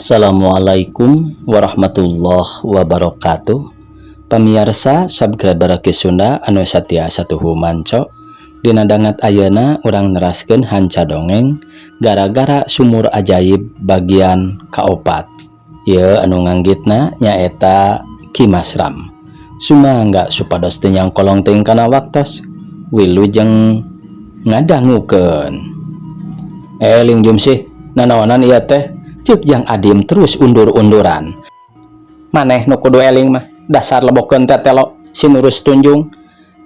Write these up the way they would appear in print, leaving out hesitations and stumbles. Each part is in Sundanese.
Assalamualaikum warahmatullahi wabarakatuh. Pamiarsa subscriber Ki Sunda anu satia satuhu manco. Dina danget ayeuna urang neraskeun hanca dongeng Gara-gara Sumur Ajaib bagian kaopat. Ieu anu nganggitna nyaeta Ki Masram. Sumangga supados teu nyangkolong teuing kana waktos. Wilujeng ngadangukeun. Eling Jumsih, nanaonan ieu teh? Cek Jang Adim terus undur-unduran. Maneh nu kudu eling mah, dasar lebokeun tetelo sinurus tunjung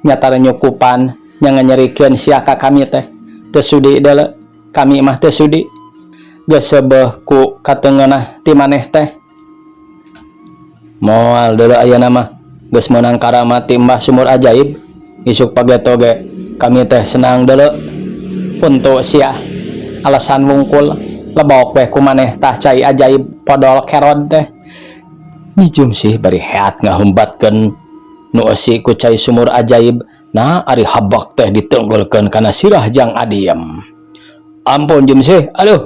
nyatara nyukupan nya nyerikeun sia ka kami teh. Teu sudi deuleu, kami mah teu sudi. Geus seubeuh ku katengeunah ti maneh teh. Moal deuleu ayeuna mah, geus meunang karamat ti Mbah Sumur Ajaib. Isuk pageto ge kami teh senang deuleu. Puntu sia, alasan wungkul. Lebok weh ku maneh tah cai ajaib podol kerod teh. Nyi Jumsih bari heat ngahumbatkeun nu eusi ku cai sumur ajaib. Nah, ari habak teh ditenggulkeun kana sirah Jang Adim. Ampun, Jumsih, aduh,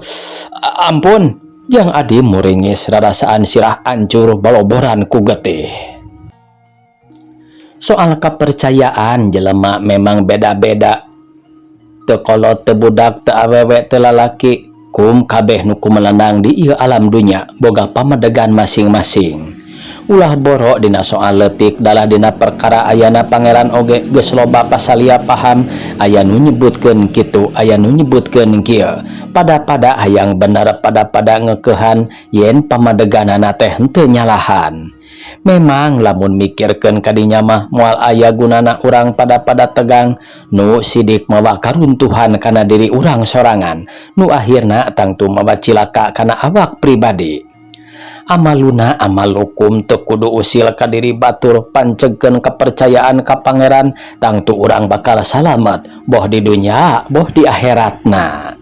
ampun. Jang Adim muringis rarasaan sirah ancur baloboran ku getih. Soal kepercayaan jelema memang beda-beda, teu kolot, teu budak, teu awewe, teu lalaki, kum kabeh nu kumelenang di ieu alam dunya boga pamadegan masing-masing. Ulah boro dina soal leutik, dalah dina perkara ayana Pangeran oge geus loba pasalia paham. Aya nu nyebutkeun kitu, aya nu nyebutkeun kieu, pada-pada hayang bener, pada-pada ngekeuhan yen pamadeganana teh henteu nyalahan. Memang lamun mikirkeun kadinya mah moal aya gunana urang pada-pada tegang, nu sidik mawa karuntuhan kana diri urang sorangan, nu akhirna tangtu mawa cilaka kana awak pribadi. Amaluna amalukum, teu kudu usil ka diri batur. Pancegkeun kepercayaan ka Pangeran, tangtu urang bakal salamet boh di dunya boh di akhiratna.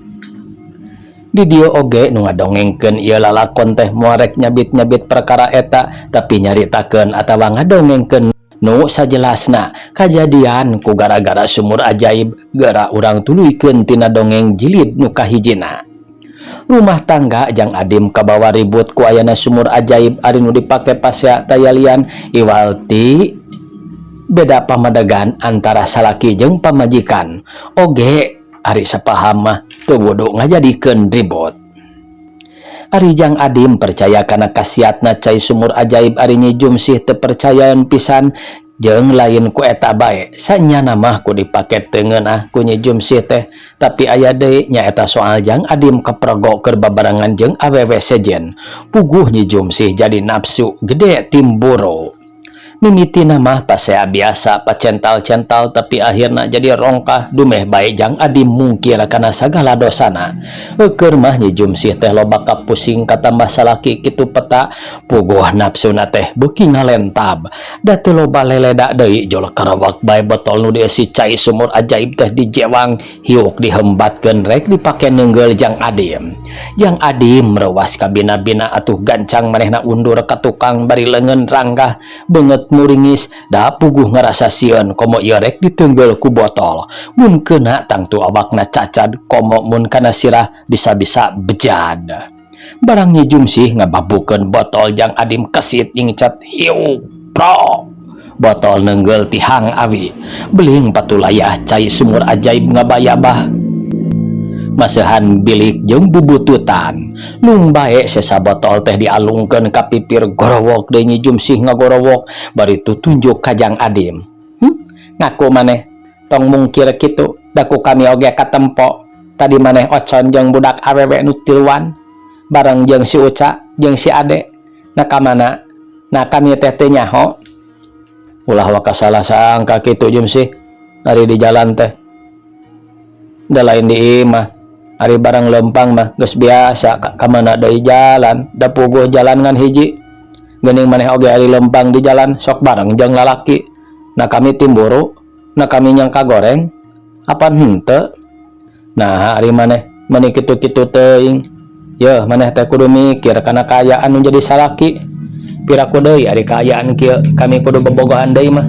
Di dieu oge nu ngadongengkeun ieu lalakon teh moal rek nyabit-nyabit perkara eta, tapi nyaritakeun atawa ngadongengkeun nu sajelasna kajadian ku gara-gara sumur ajaib. Geura urang tuluykeun tina dongeng jilid nu kahijina. Rumah tangga Jang Adim kabawa ribut ku ayana sumur ajaib. Ari nu dipake pasea tayalian iwal ti beda pamadegan antara salaki jeung pamajikan oge. Ari sapaham mah teu kudu ngajadikeun ribut. Ari Jang Adim percaya kana kasiatna cai sumur ajaib, ari Nyi Jumsih teu percayaan pisan. Jeung lain ku eta bae, sanyana mah ku dipake teu ngeunah ku Nyi Jumsih teh. Tapi aya deui, nyaeta soal Jang Adim kapergok keur babarengan jeung awewe sejen. Puguh Nyi Jumsih jadi nafsu gede timburu. Mimitina mah pasea biasa, pacental-cental, tapi akhirna jadi rongkah dumeh bae Jang Adim mungkir kana sagala dosana. Eukeur mah Nyi Jumsih teh loba kapusing, katambah salaki kitu peta. Puguh nafsuna teh beuki ngalentab, da teu loba leleda deui, jol karawak bae botol nu dieusi cai sumur ajaib teh dijewang, hiuk dihembatkeun rek dipake neunggeul Jang Adim. Jang Adim reuwas kabina-bina atuh. Gancang manehna undur ka tukang bari leungeun ranggah, beungeut muringis, da puguh ngarasa sieun komo ieu rek diteunggeul ku botol. Mun keuna tangtu awakna cacad, komo mun kana sirah bisa-bisa bejad. Barang Nyi Jumsih ngababukeun botol, Jang Adim kesit nyingcat, hiuk pro botol neunggeul tihang awi. Beling patulayah cai sumur ajaib ngabayabah maseuhan bilik jeung bubututan. Lung bae sesa botol teh dialungkeun ka pipir. Gorowok deui Nyi Jumsih ngagorowok bari tutunjuk ka Jang Adim. Ngaku maneh, tong mungkir kitu, da ku kami oge katempo tadi maneh ocon jeung budak awewe nu tiluan bareng jeung si Uca jeung si Ade. Nah, ka mana? Nah, kami teh teu nyaho. Ulah waka salah sangka kitu, Jumsih. Ari di jalan teh da lain di imah. Ari barang lempang mah geus biasa, ka mana deui jalan, da puguh jalan ngan hiji. Geuning maneh oge ari lempang di jalan sok bareng jeung lalaki. Nah, kami timburu? Nah, kami nyangka goreng apan henteu? Nah, ari maneh meuni kitu-kitu teuing. Yeuh, maneh teh kudu mikir kana kaayaan nu jadi salaki. Piraku deui ari kaayaan kieu kami kudu bobogohan deui mah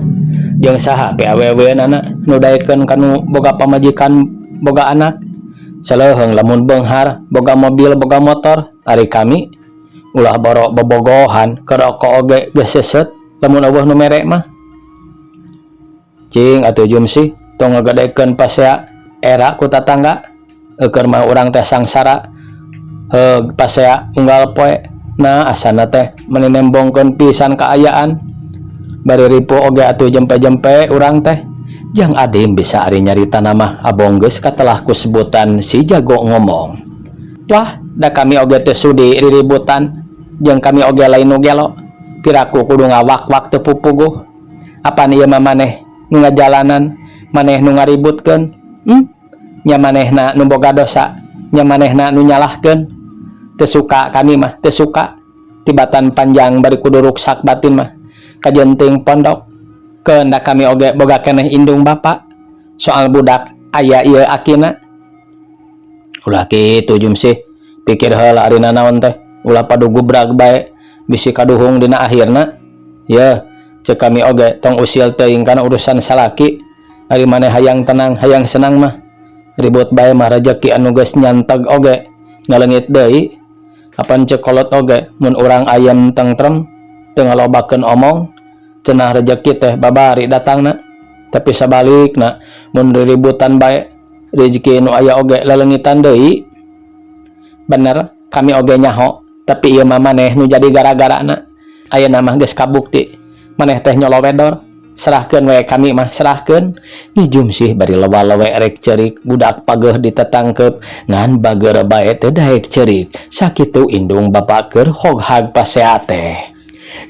jeung saha pe aweweunana nu daekeun kanu boga pamajikan boga anak? Saleuheung lamun beunghar, boga mobil, boga motor. Ari kami Ulah boro bobogohan, keroko oge geus seuseut lamun euweuh nu mere mah. Cing atuh Jumsih, tong ngagedekeun pasea era ku tatangga. Eukeun mah urang teh sangsara heug pasea unggal poe. Nah, asana teh meuni nembongkeun pisan kaayaan. Bari ripuh oge atuh jempe-jempe urang teh. Jang Adim bisa ari nyaritana mah abong geus katelah ku sebutan si jago ngomong. Wah, da kami oge teu sudi riributan jeung kami oge lain nu gelo. Piraku kudu ngawak-wak teu pupuguh. Apan ieu mah maneh nu ngajalanan, maneh nu ngaributkeun. Nya manehna nu boga dosa, nya manehna nu nyalahkeun. Teu suka kami mah, teu suka. Tibatan panjang bari kudu ruksak batin mah. Kajenting pondok. Keun da kami oge boga keneh indung bapa. Soal budak aya ieu akina. Ulah kitu Jumsih, pikir heula ari nanaon teh. Ulah padu gubrag bae bisi kaduhung dina akhirna. Yeuh, ceuk kami oge tong usil teuing kana urusan salaki. Ari maneh hayang tenang, hayang senang mah. Ribut bae mah rejeki anu geus nyanteg oge ngaleungit deui. Apan ceuk kolot oge mun urang ayem tentrem teu ngalobakeun omong, cenah rejeki teh babari datangna. Tapi sabalikna mun riributan bae rezeki nu aya oge laleungitan deui. Bener, kami oge nyaho, tapi ieu mah maneh nu jadi gara-garana. Ayeuna mah geus kabukti maneh teh nyolowedor. Serahkeun we kami mah, serahkeun. Nyi Jumsih bari lewa-lewe rek ceurik, budak pageuh ditetangkeup ngan bageur bae teu daek ceurik. Sakitu indung bapa keur hoghag pasea teh.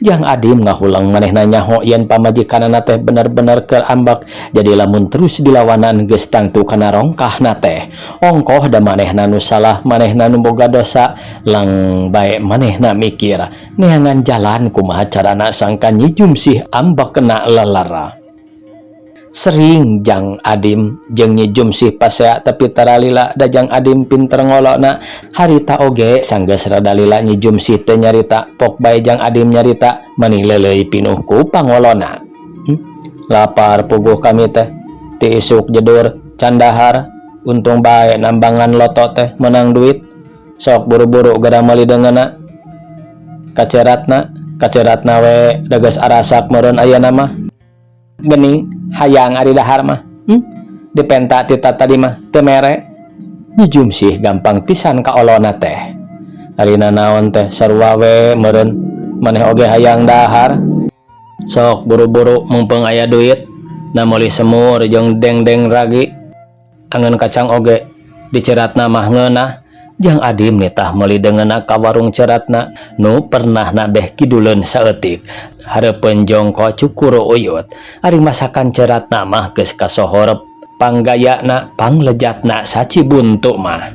Jang Adim ngahuleng manehna nyaho yen pamajikanana teh bener-bener keur ambek, jadi lamun terus dilawanan geus tangtu kana rongkahna teh. Ongkoh da manehna nu salah, manehna nu boga dosa, lang bae manehna mikir neangan jalan kumaha carana sangkan Nyi Jumsih ambekna leler. Sering Jang Adim jeung Nyi Jumsih pasea tapi tara lila da Jang Adim pinter ngolona. Harita oge sanggeus rada lila Nyi Jumsih teu nyarita, pok bae Jang Adim nyarita mani leuleuy pinuh ku pangolona. Lapar puguh kami teh, ti isuk jedur can dahar, untung bae nambangan loto teh menang duit. Sok buru-buru geura meuli deungeunna. Kaceratna, kaceratna we da geus arasak meureun ayeuna mah. Geuning hayang ari dahar mah. Dipenta ti tadi mah teu mere. Nyi Jumsih gampang pisan kaolona teh. Ari nanaon teh sarua we meureun maneh oge hayang dahar. Sok buru-buru mumpung aya duit, na meuli semur jeung dengdeng ragi. Angeun kacang oge diceratna mah ngeunah. Jang Adim nitah meuli deungeunna ka warung ceratna nu pernahna beh kiduleun saeutik hareupeun jongko cukur uyut. Ari masakan ceratna mah geus kasohor panggayana panglejatna sacibuntu mah.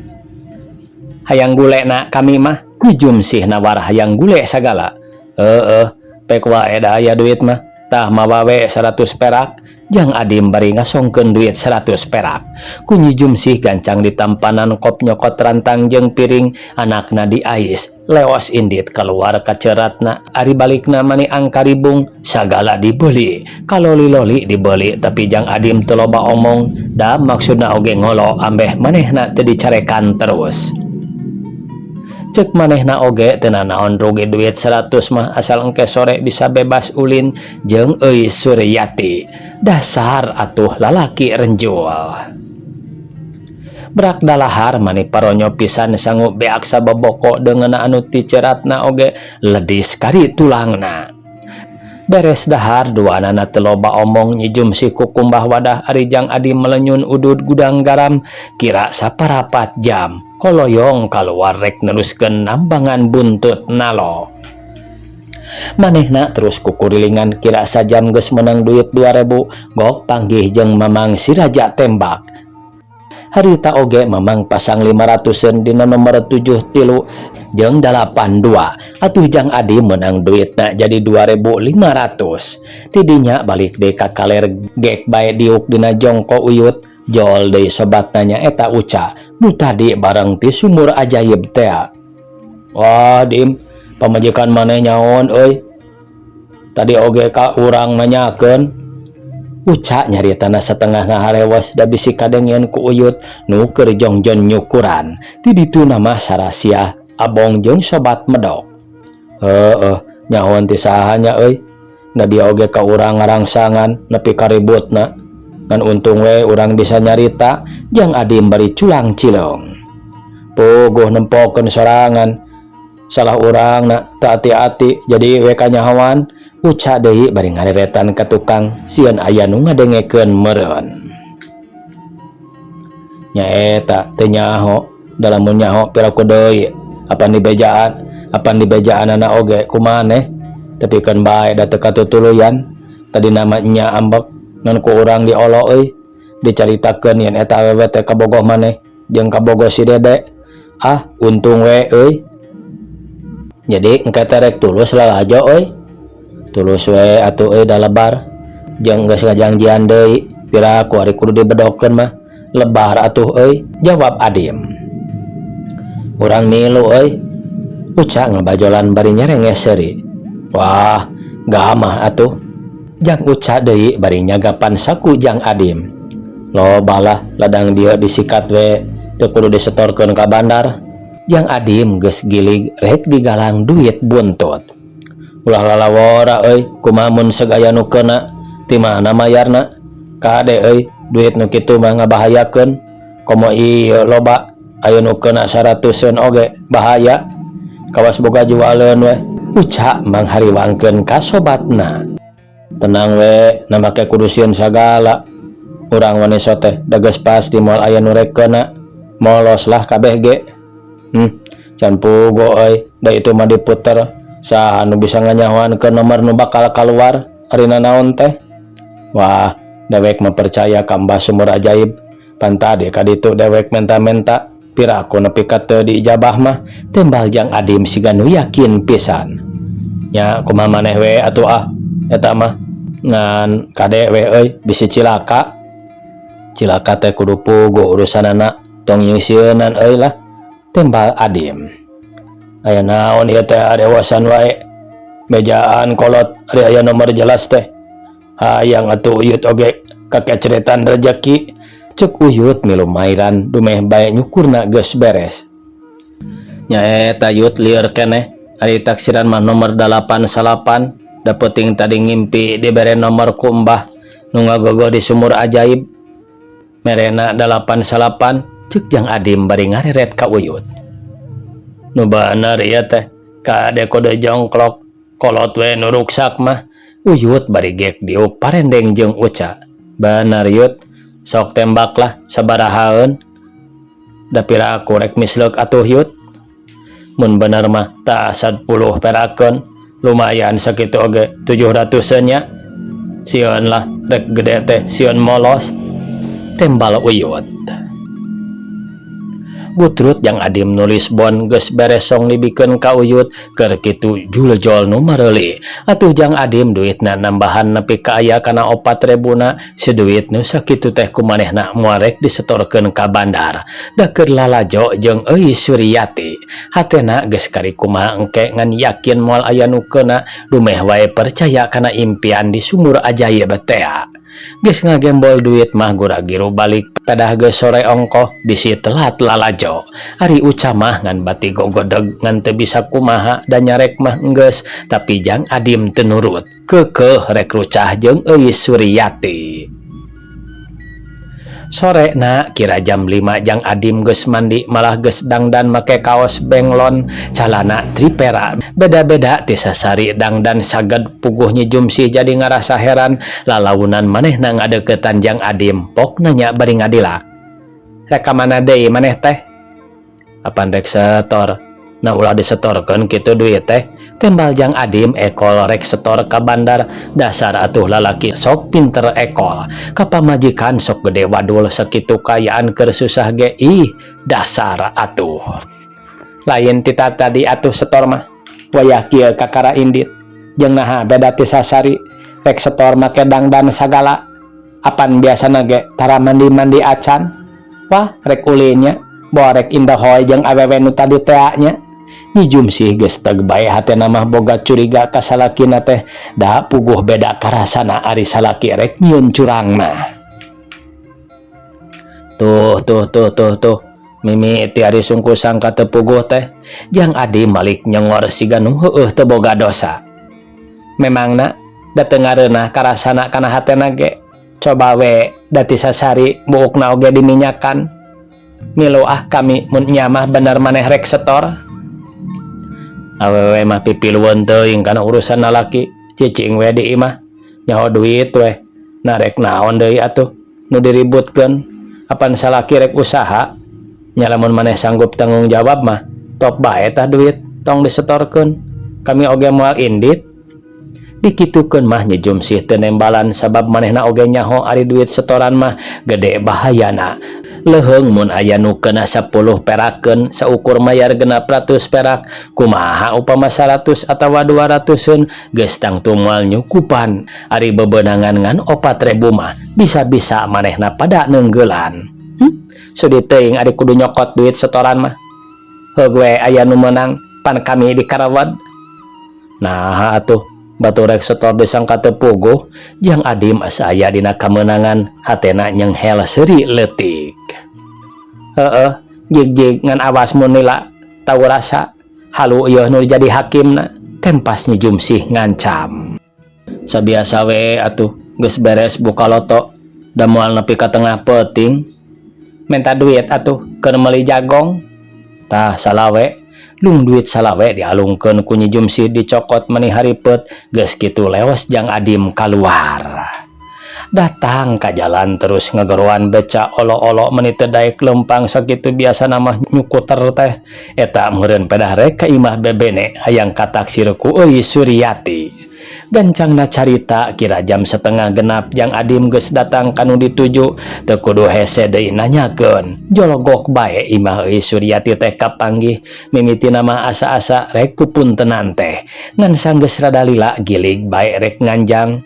Hayang gulena kami mah. Nyi Jumsih nawar hayang gule sagala. Heeh, pek wae da aya duit mah. Tah mawa we 100 perak. Jang Adim bari ngasongkeun duit 100 perak. Ku Nyi Jumsih gancang ditampanan kop nyokot rantang jeung piring, anakna diais. Leos indit keluar ka ceratna, ari balikna mani angkaribung sagala dibeli. Kaloli-loli dibeli tapi Jang Adim teu loba omong, da maksudna oge ngolo ambeh manehna teu dicarekan terus. Cek manehna oge teu nanaon rugi duit 100 mah asal engke sore bisa bebas ulin jeung Euis Suryati. Dasar atuh lalaki renjul. Brak dalahar mani paronyo pisan sangu beak saboboko deungeunna anu ti ceratna oge ledis kari tulangna. Beres dahar duanana teu loba omong. Nyi Jumsih kukumbah wadah, ari Jang Adim melenyun udud gudang garam kira saparapat jam. Koloyong kaluar rek neruskeun nambangan buntut nalo. Manehna terus kukurilingan kira sajam geus menang duit 2000 gok panggih jeung Mamang si Raja Tembak. Harita oge Mamang pasang 500-eun dina nomor 7 tilu jeung 82. Atuh Jang Adi menang duitna jadi 2500. Tidinya balik deui ka kaler gek bae diuk dina jongko uyut. Jol deui sobatna nyaeta Uca nu tadi bareng ti sumur ajaib tea. Wah Dim, pamajikan maneh nyaon euy. Tadi oge ka urang nanyakeun. Uca nyaritana satengah ngaharewos da bisi kadengean ku Uyut nu keur jongjon nyukuran. Ti dituna mah sarasiah Abong jeung sobat medok. Heueuh, nyahoan ti saha nya euy. Da bieu oge ka urang ngarangsangan nepi ka ributna. Ngan untung we urang bisa nyarita Jang Adim bari culang cileung. Puguh nempokeun sorangan. Salah urang na teu ati-ati jadi we kanyahoan. Uca deui bari ngareretan ka tukang sieun aya nu ngadengekeun meureun. Nya eta teu nyaho da lamun nyaho piraku deui apan dibejaan apan dibejaanana oge ku maneh tepikeun bae da teu katutuluyan. Tadina mah nya ambek ngan ku urang diolo euy dicaritakeun yen eta awewe teh kabogoh maneh jeung kabogoh si Dede. Ah untung we euy. Jadi engke teh rek tulus lalajo euy. Tulus we atuh euy da lebar jeung geus ngajangjian deui piraku ari kudu dibedokeun mah lebar atuh euy jawab Adim. Urang milu euy. Uca ngabajolan bari nyerenges seuri. Wah, gamah atuh. Jang Uca deui bari nyagapan saku Jang Adim. Loba lah ladang dieu disikat we teu kudu disetorkeun ka bandar. Jang Adim geus gilig rek digalang duit buntut. Ulah lalawora euy, kumaha mun seg aya nu keuna, ti mana mayarna? Kade euy, duit nu kitu mah ngabahayakeun. Komo ieu loba, aya nu keuna saratuseun oge bahaya. Kawas boga jualeun we. Uca manghariwangkeun ka sobatna. Tenang we, na make kudu sieun sagala. Urang waneso teh da geus pasti moal aya nu rek keuna. Molos lah kabeh ge. Can puguh euy, da itu mah diputer. Saha nu bisa nganyahoan ke nomor nu bakal kaluar ari nanaon teh? Wah, dewek mah percaya ka Mbah Sumur Ajaib. Pan tadi ka ditu dewek menta-menta piraku nepi ka teu diijabah mah tembal Jang Adim siga nu yakin pisan. Nya kumaha maneh we atuh ah eta mah ngan kade we euy bisi cilaka. Cilaka teh kudu puguh urusanana tong nyingsieunan euy lah tembal Adim. Aya naon ieu teh arewasan wae bejaan kolot ari aya nomor jelas teh. Hayang atuh Uyut oge kakeceretan rejeki cek Uyut milu mairan dumeh bae nyukurna geus beres. Nya eta Yut lieur keneh ari taksiran mah nomor 89 da peuting tadi ngimpi dibere nomor ku Mbah nu ngagogoh di sumur ajaib. Merena 89 cek Jang Adim bari ngareret ka Uyut. Nu bener ieu teh kade kode jongklok kolot we nu ruksak mah. Uyut bari gek diuk parendeng jeung Uca. Bener Yut, sok tembak lah sabarahaeun. Da piraku rek misleuk atuh Yut. Mun bener mah tah 10 perakeun lumayan sakitu oge 700-eun nya. Sieun lah rek gede teh sieun molos. Tembal Uyut. Butrut Jang Adim nulis bon geus beres song dibikeun ka Uyut keur kitu juljol nu mareuli. Atuh Jang Adim duitna nambahan nepi ka aya kana 4000-na seduit nu sakitu teh ku manehna moal rek disetorkeun ka bandar. Da keur lalajo jeung Euy Suryati. Hatena geus kari kumaha engke ngan yakin moal aya nu keuna dumeh wae percaya kana impian di sumur ajaib tea. Geus ngagembol duit mah gura-giru balik pedah geus sore ongkoh bisi telat lalajo. Ari Uca mah ngan bati gogodeg ngan teu bisa kumaha da nyarek mah enggeus tapi Jang Adim teu nurut keukeuh rek rucah jeung Euy Suryati. Sore na kira jam 5 Jang Adim geus mandi malah geus dangdan make kaos benglon calana tripera beda-beda ti sasari dangdan saged puguh Nyi Jumsih jadi ngarasa heran lalaunan manehna ngadeukeutan Jang Adim pok nanya bari ngadilak. Rek ka mana deui maneh teh? Apan rek setor? Nah ulah disetorkeun kitu duit teh. Tembal Jang Adim ekol rek setor ka bandar dasar atuh lalaki sok pinter ekol. Ka pamajikan sok gede wadul sakitu kaayaan keur susah ge ih dasar atuh. Lain tita tadi atuh setor mah. Wayah kieu kakara indit. Jeung naha beda ti sasari rek setor make dangdan sagala. Apan biasana ge tara mandi-mandi acan. Wah rek ulinnya boa rek indahoy jeung awewe nu tadi tea nya. Nyi Jumsih geus teg bae hatena mah boga curiga ka salakina teh da puguh beda karasana ari salaki rek nyieun curang mah. Tuh tuh tuh tuh tuh Mimiti ari sungkusang ka teu puguh teh, Jang Adi malik nyengor siga nu heueuh teu boga dosa. Memangna da teu ngareunah karasana kana hatena ge. Coba we da ti sasari buukna oge diminyakan. Milu ah kami mun nya mah bener maneh rek setor. Awewe mah pipilueun teuing kana urusan lalaki, cicing we di imah, nyaho duit weh. Nah rek naon deui atuh nu diributkeun, apan salaki rek usaha. Nya lamun maneh sanggup tanggung jawab mah top bae tah duit tong disetorkeun. Kami oge moal indit. Dikitukeun mah Nyi Jumsih teu nembalan sabab manehna oge nyaho ari duit setoran mah gede bahayana. Leuheung mun aya nu keuna sapuluh perakeun saukur mayar 600 perak, kumaha upama 100 atawa 200-eun geus tangtu moal nyukupan. Ari bebeunangan ngan 4000 mah bisa-bisa manehna pada neunggeulan. Sudi teuing ari kudu nyokot duit setoran mah. Heug we aya nu meunang pan kami dikarawat. Naha atuh batur rek setor disangka teu puguh, Jang Adim asa aya dina kamenangan hatena nyenghel seuri leutik. Heeh, jig-jig ngan awas mun lila tau rasa halu ieu nu jadi hakimna, tempas Nyi Jumsih ngancam. Sabiasa we atuh geus beres buka loto da moal nepi ka tengah peuting. Menta duit atuh keur meuli jagong. Tah salawe lung duit salawe dialungkeun ku Nyi Jumsih dicokot meni haripet geus kitu leos Jang Adim kaluar. Datang ka jalan terus ngageroan beca olo-olo meni teu daek leumpang sakitu biasana mah nyukuter teh. Eta meureun pedah rek ka imah bebene hayang kataksir ku Euy Suryati. Gancangna carita kira jam setengah genap Jang Adim geus datang ka nu dituju teu kudu hese deui nanyakeun. Jologok bae imah Euy Suryati teh kapanggih mimitina mah asa-asa rek pupuntenan teh. Ngan sanggeus rada lila gilig bae rek nganjang.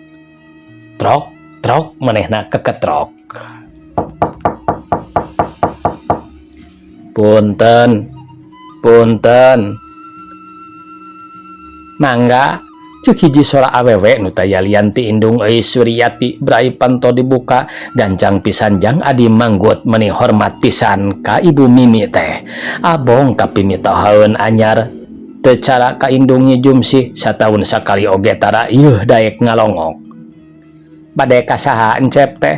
Trok trok manehna keketrok. Punten, punten. Mangga. Cek hiji sora awewe nu taya lian ti indung Euy Suryati brai panto dibuka gancang pisan Jang Adi manggut meni hormat pisan ka ibu Mimi teh. Abong kapimitohaeun anyar teu cara ka indung Nyi Jumsih sataun sakali oge tara ieuh daek ngalongok. Bade ka saha encep teh?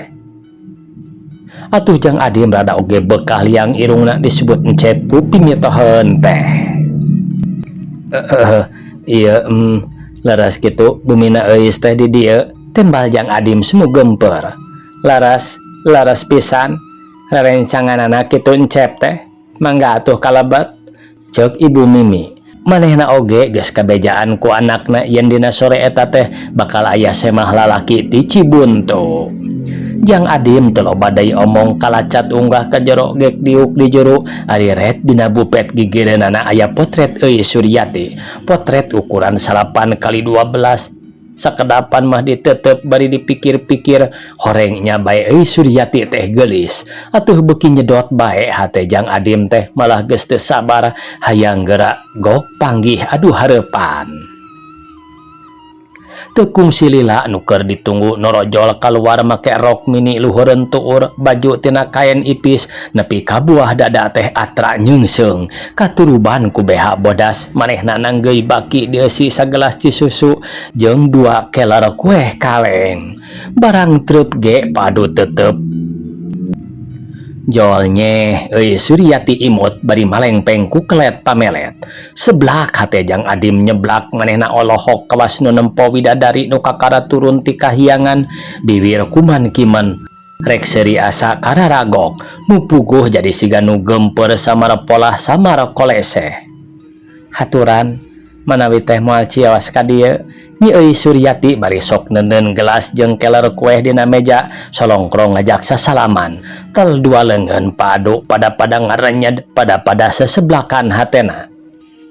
Atuh Jang Adim rada oge bekah liang irungna disebut encep ku pimitohaeun teh. Ieu laras kitu bumina Euis teh di dieu tembal Jang Adim semu gemper. Laras, laras pisan rerencanganana kitu encep teh. Mangga atuh kalebet. Ceuk Ibu Mimi. Manehna oge geus kabejaan ku anakna yen dina sore eta teh bakal aya semah lalaki ti Cibuntu. Jang Adim teu loba deui omong kalacat unggah ka jero gek diuk di juru ari ret dina bupet gigireunana aya potret Euy Suryati. Potret ukuran salapan kali 12. Sakedapan mah ditetep bari dipikir-pikir horeng nya bae Euy Suryati teh geulis. Atuh beuki nyedot bae hate Jang Adim teh malah geus teu sabar hayang geura gok panggih aduh hareupan. Teu kungsi lila nu keur ditunggu norojol kaluar make rok mini luhureun tuur baju tina kaen ipis nepi ka buah dada teh atra nyeungseung katuruban ku beha bodas manehna nanggeuy baki dieusi sagelas cisusu jeung 2 keler kueh kaleng barang treup ge padu tetep. Jol nyeh Euy Suryati imut bari malengpeng ku kelet pamelet. Seblak hate Jang Adim nyeblak manehna olohok kawas nu nempo widadari nu kakara turun ti kahiyangan biwir kuman kimen. Rek seuri asa kararagok nu puguh jadi siga nu geumpeur samara polah samara koleseh. Haturan manawi teh moal cios ka dieu. Nyi Euy Suryati bari sok neuneun gelas jeung keler kueh dina meja solongkrong ngajak sasalaman. Tel dua leungeun padu pada-pada ngarenyed pada-pada seseblakan hatena.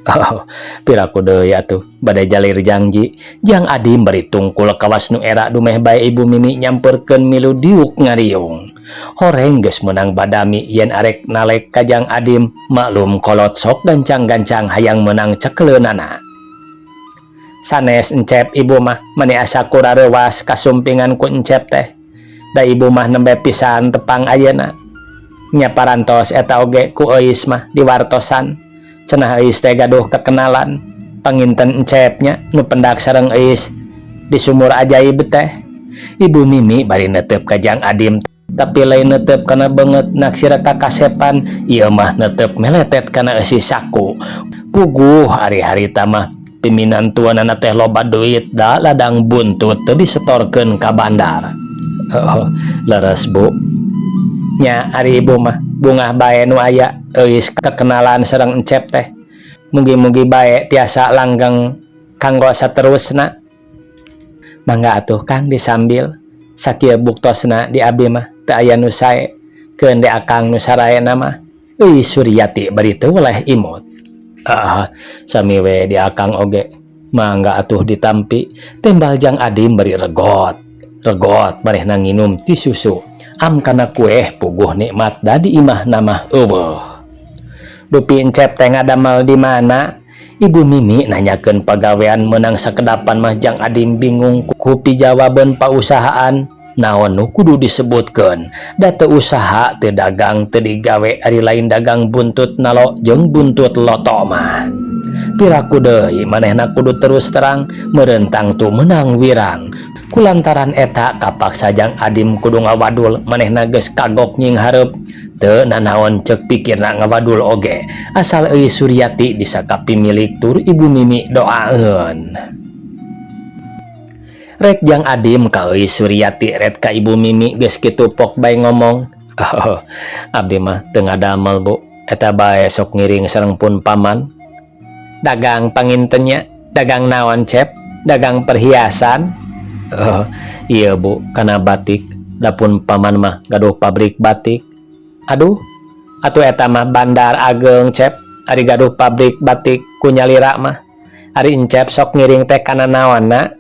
Oh, piraku deui atuh bade jalir jangji. Jang Adim bari tungkul kawas nu era dumeh bae Ibu Mimi nyamperkeun milu diuk ngariung. Horeng geus meunang badami yen arek nalek ka Jang Adim maklum kolot sok gancang-gancang hayang meunang cekeleunana. Sanes encep ibu mah meni asa kurarewas kasumpingan ku encep teh. Da ibu mah nembe pisan tepang ayeuna. Nya parantos eta oge ku Euis mah diwartosan. Cenah Euis teh gaduh kekenalan. Panginten Encep nya nu pendak sareng Euis di sumur ajaib teh. Ibu Mimi bari netep ka Jang Adim tapi lain netep kana beungeut naksir kakasepan, ieu mah netep meletet kana eusi saku. Puguh ari harita mah piminantuanana teh loba duit da ladang buntut teu disetorkeun ka bandar. Oh, leres Bu. Nya ari ibu mah bungah bae nu aya Euis kekenalan sareng Encep teh. Mugi-mugi bae tiasa langgeng kanggo saterusna. Mangga atuh Kang disambil. Sakieu buktosna di abi mah teu aya nu sae. Keun di akang nu saraena mah. Euy Suryati bari teu weleh imut. Ah, sami we di akang oge. Mangga atuh ditampi. Tembal Jang Adim bari regot. Regot manehna nginum ti susu. Am kana kueh puguh nikmat da di imahna mah eueuh. Dupi Encep teh ngadamel di mana? Ibu Mimi nanyakeun pagawean meunang sakedapan mah Jang Adim bingung ku pijawabeun pausahaan. Naon nu kudu disebutkeun? Da teu usaha, teu dagang, teu digawe ari lain dagang buntut nalo jeung buntut loto mah. Piraku deui manehna kudu terus terang meureun tangtu meunang wirang. Kulantaran eta kapaksa Jang Adim kudu ngawadul manehna geus kagok nyinghareup. Teu nanaon ceuk pikirna ngawadul oge asal Euy Suryati bisa kapimilik tur Ibu Mimi doaeun. Rek Jang Adim ka Euy Suryati ret ka Ibu Mimi geus kitu pok bae ngomong. Oh, abdi mah teu ngadamel Bu, eta bae sok ngiring sareng pun paman. Dagang panginten nya, dagang naon Cep? Dagang perhiasan? Oh, iya Bu, kana batik. Da pun paman mah gaduh pabrik batik. Aduh, atuh eta mah bandar ageng Cep, ari gaduh pabrik batik ku nyalira mah. Ari Encep sok ngiring teh kana naonna?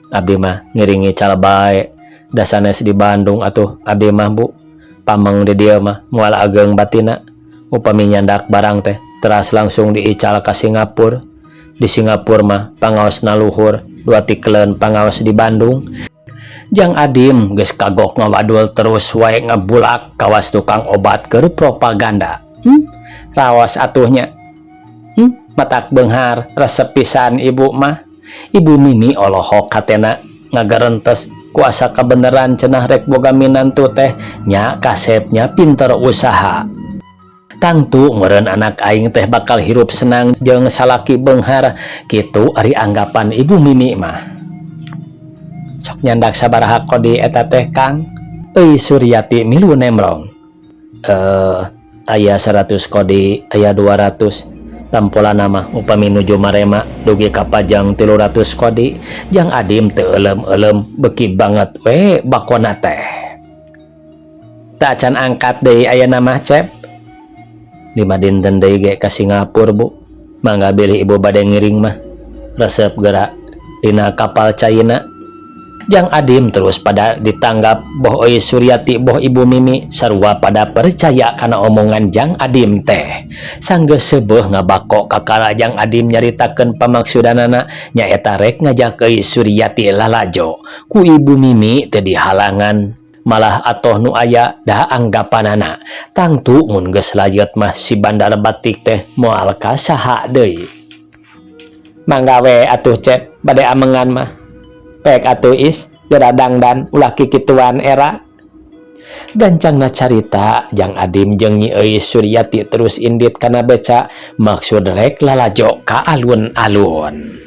Abdi mah ngiring ngical bae, da sanes di Bandung atuh abdi mah Bu. Pameng di dieu mah moal ageng batina. Upami nyandak barang teh teras langsung diical ka Singapura. Di Singapura mah pangaosna luhur, dua tikeleun pangaos di Bandung. Jang Adim geus kagok ngawadul terus wae ngebulak kawas tukang obat keur propaganda. Raos atuh nya. Matak beunghar resep pisan ibu mah. Ibu Mimi olohok hatena ngagarentes kuasa kabeneran cenah rek boga minantu teh nya kasepnya pinter usaha. Tangtu meureun anak aing teh bakal hirup senang jeung salaki beunghar kitu ari anggapan Ibu Mimi mah. Sok nyandak sabaraha kodi eta teh Kang? Euy Suryati milu nemrong. Aya 100 kodi, aya 200. Tampolana mah upami nuju marema dugi ka pajang 300 kodi. Jang Adim teu eulem-eulem beuki banget we bakona teh. Teu acan angkat deui ayeuna mah Cep. 5 dinten deui ge ka Singapura Bu. Mangga bilih ibu bade ngiring mah. Resep geura dina kapal China. Jang Adim terus pada ditanggap boh Euy Suryati boh Ibu Mimi sarua pada percaya kana omongan Jang Adim teh. Sanggeus seubeuh ngabako kakara Jang Adim nyaritakeun pamaksudanana nyaeta rek ngajak Euy Suryati lalajo. Ku Ibu Mimi teu dihalangan malah atoh nu aya da anggapanana. Tangtu mun geus layeut mah si bandar batik teh moal ka saha deui. Mangga we atuh Cep bade amengan mah. Pek atuh Is, geura dangdan ulah kikituan era. Gancangna carita Jang Adim jeung Nyi Euy Suryati terus indit kana beca maksud rek lalajo ka alun-alun.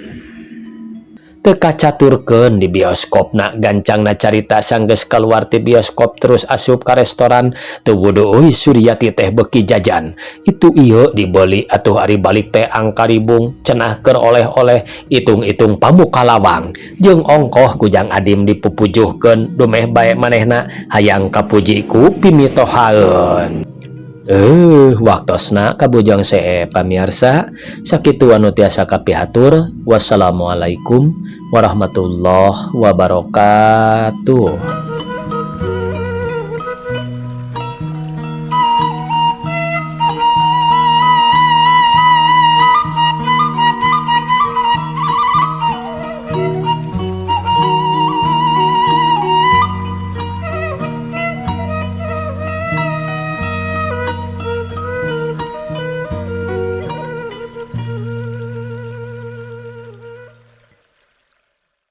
Teu kacaturkeun di bioskopna gancangna carita sanggeus kaluar ti bioskop terus asup ka restoran teu wudu Euy Suryati teh beuki jajan. Itu ieu dibeli atuh ari balik teh angkaribung cenah keur oleh-oleh itung-itung pamuka lawang jeung ongkoh ku Jang Adim dipupujuhkeun dumeh bae manehna hayang kapuji ku pimitohaeun. Waktosna kabujang see pamiarsa sakitu anu tiasa kapihatur. Wassalamualaikum warahmatullahi wabarakatuh.